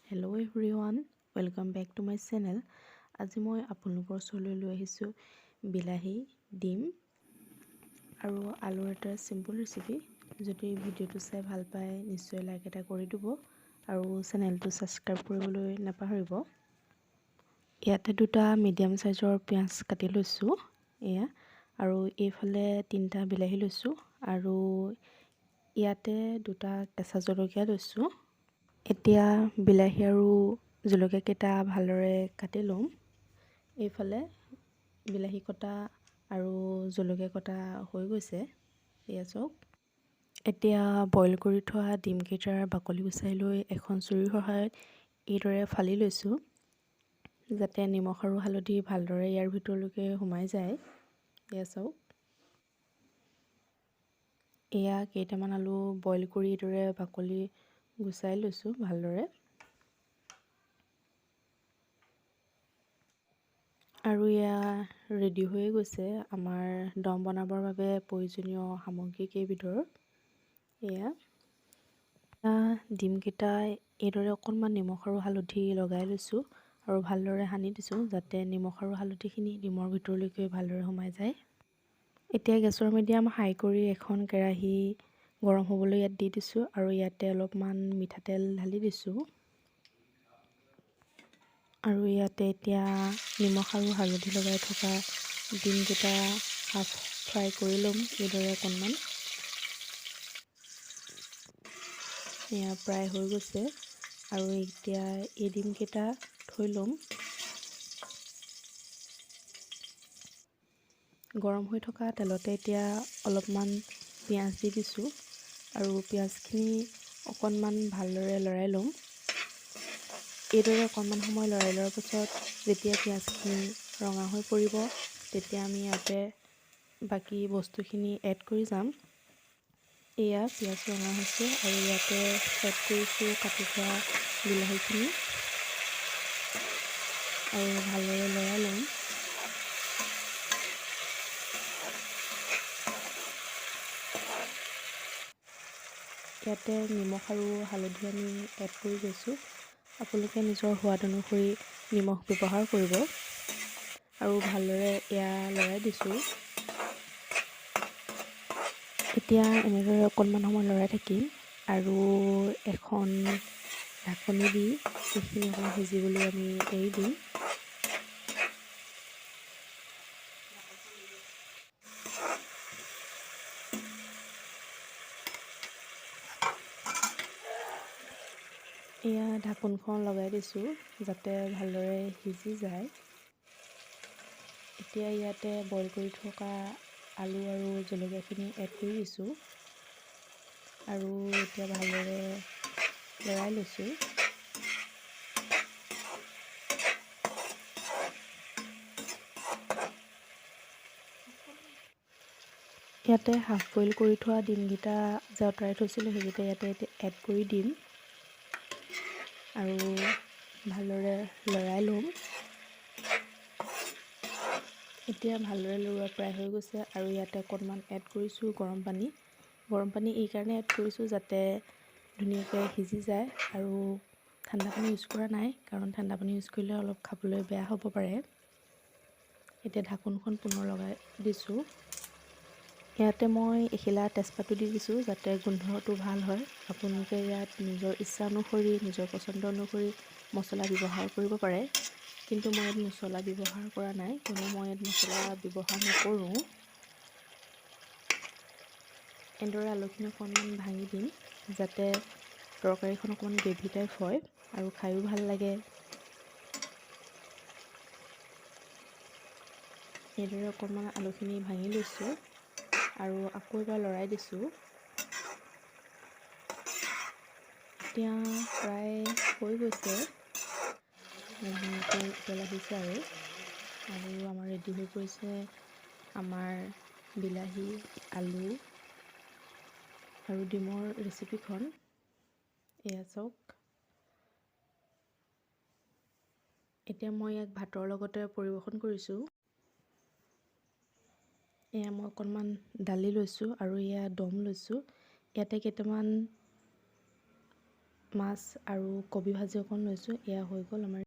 Hello everyone, welcome back to my channel. আজি মই আপোনালোকৰ ওচৰলৈ লৈ আহিছোঁ বিলাহী, ডিম আৰু আলুৰ এটা চিম্পল ৰেচিপি। যদি ভিডিঅ'টো চাই ভাল পায় নিশ্চয় লাইক এটা কৰি দিব আৰু চেনেলটো ছাবস্ক্ৰাইব কৰিবলৈ নাপাহৰিব। ইয়াতে দুটা মিডিয়াম চাইজৰ পিঁয়াজ কাটি লৈছোঁ এয়া, আৰু এইফালে তিনিটা বিলাহী লৈছোঁ আৰু ইয়াতে দুটা কেঁচা জলকীয়া লৈছোঁ। এতিয়া বিলাহী আৰু জলকীয়াকেইটা ভালদৰে কাটি ল'ম। এইফালে বিলাহী কটা আৰু জলকীয়া কটা হৈ গৈছে, এয়া চাওক। এতিয়া বইল কৰি থোৱা ডিমকেইটাৰ বাকলি গুচাই লৈ এখন চুৰিৰ সহায়ত এইদৰে ফালি লৈছোঁ, যাতে নিমখ আৰু হালধি ভালদৰে ইয়াৰ ভিতৰলৈকে সোমাই যায়। এয়া চাওক, এয়া কেইটামান আলু বইল কৰি এইদৰে বাকলি গুচাই লৈছোঁ ভালদৰে। আৰু এয়া ৰেডি হৈয়ে গৈছে আমাৰ দম বনাবৰ বাবে প্ৰয়োজনীয় সামগ্ৰী কেইবিধৰ। এয়া ডিমকেইটা এইদৰে অকণমান নিমখ আৰু হালধি লগাই লৈছোঁ আৰু ভালদৰে সানি দিছোঁ, যাতে নিমখ আৰু হালধিখিনি ডিমৰ ভিতৰলৈকে ভালদৰে সোমাই যায়। এতিয়া গেছৰ মিডিয়াম হাই কৰি এখন কেৰাহী গৰম হ'বলৈ ইয়াত দি দিছোঁ আৰু ইয়াতে অলপমান মিঠাতেল ঢালি দিছোঁ। আৰু ইয়াতে এতিয়া নিমখ আৰু হালধি লগাই থকা ডিমকেইটা হাফ ফ্ৰাই কৰি ল'ম এইদৰে অকণমান। এয়া প্ৰায় হৈ গৈছে আৰু এতিয়া এই ডিমকেইটা থৈ ল'ম। গৰম হৈ থকা তেলতে এতিয়া অলপমান পিঁয়াজ দি দিছোঁ আৰু পিঁয়াজখিনি অকণমান ভালদৰে লৰাই ল'ম। এইদৰে অকণমান সময় লৰাই লোৱাৰ পাছত যেতিয়া পিঁয়াজখিনি ৰঙা হৈ পৰিব, তেতিয়া আমি ইয়াতে বাকী বস্তুখিনি এড কৰি যাম। এয়া পিঁয়াজ ৰঙা হৈছে আৰু ইয়াতে এড কৰিছোঁ কাটি থোৱা বিলাহীখিনি আৰু ভালদৰে লৰাই ল'ম। ইয়াতে নিমখ আৰু হালধি আমি এড কৰি গৈছোঁ। আপোনালোকে নিজৰ সোৱাদ অনুসৰি নিমখ ব্যৱহাৰ কৰিব। আৰু ভালদৰে এয়া লৰাই দিছোঁ। এতিয়া এনেদৰে অকণমান সময় লৰাই থাকিম আৰু এখন ঢাকনি দি এইখিনি অকণমান সিজিবলৈ আমি এৰি দিম। এয়া ঢাকোনখন লগাই দিছোঁ যাতে ভালদৰে সিজি যায়। এতিয়া ইয়াতে বইল কৰি থকা আলু আৰু জলকীয়াখিনি এড কৰি দিছোঁ আৰু এতিয়া ভালদৰে লৰাই লৈছোঁ। ইয়াতে হাফ বইল কৰি থোৱা ডিমকেইটা যে আঁতৰাই থৈছিলোঁ সেইকেইটা ইয়াতে এড কৰি দিম আৰু ভালদৰে লৰাই ল'ম। এতিয়া ভালদৰে লৰোৱা প্ৰায় হৈ গৈছে আৰু ইয়াতে অকণমান এড কৰিছোঁ গৰম পানী। গৰম পানী এইকাৰণে এড কৰিছোঁ যাতে ধুনীয়াকৈ সিজি যায় আৰু ঠাণ্ডা পানী ইউজ কৰা নাই, কাৰণ ঠাণ্ডা পানী ইউজ কৰিলে অলপ খাবলৈ বেয়া হ'ব পাৰে। এতিয়া ঢাকোনখন পুনৰ লগাই দিছোঁ। ইয়াতে মই এখিলা তেজপাতো দি দিছোঁ যাতে গোন্ধটো ভাল হয়। আপোনালোকে ইয়াত নিজৰ ইচ্ছা অনুসৰি, নিজৰ পচন্দ অনুসৰি মছলা ব্যৱহাৰ কৰিব পাৰে, কিন্তু মই ইয়াত মছলা ব্যৱহাৰ কৰা নাই, কিয়নো মই ইয়াত মছলা ব্যৱহাৰ নকৰোঁ। এনেদৰে আলুখিনি অকণমান ভাঙি দিম যাতে তৰকাৰীখন অকণমান গ্ৰেভি টাইপ হয় আৰু খায়ো ভাল লাগে। এইদৰে অকণমান আলুখিনি ভাঙি লৈছোঁ আৰু আকৌ এবাৰ লৰাই দিছোঁ। এতিয়া প্ৰায় হৈ গৈছে, ধুনীয়াকৈ উতল আহিছে আৰু আমাৰ ৰেডি হৈ পৰিছে আমাৰ বিলাহী, আলু আৰু ডিমৰ ৰেচিপিখন। এয়া চাওক, এতিয়া মই ইয়াক ভাতৰ লগতে পৰিৱেশন কৰিছোঁ। এয়া মই অকণমান দালি লৈছোঁ আৰু এয়া দম লৈছোঁ। ইয়াতে কেইটামান মাছ আৰু কবি ভাজি অকণ লৈছোঁ। এয়া হৈ গ'ল আমাৰ।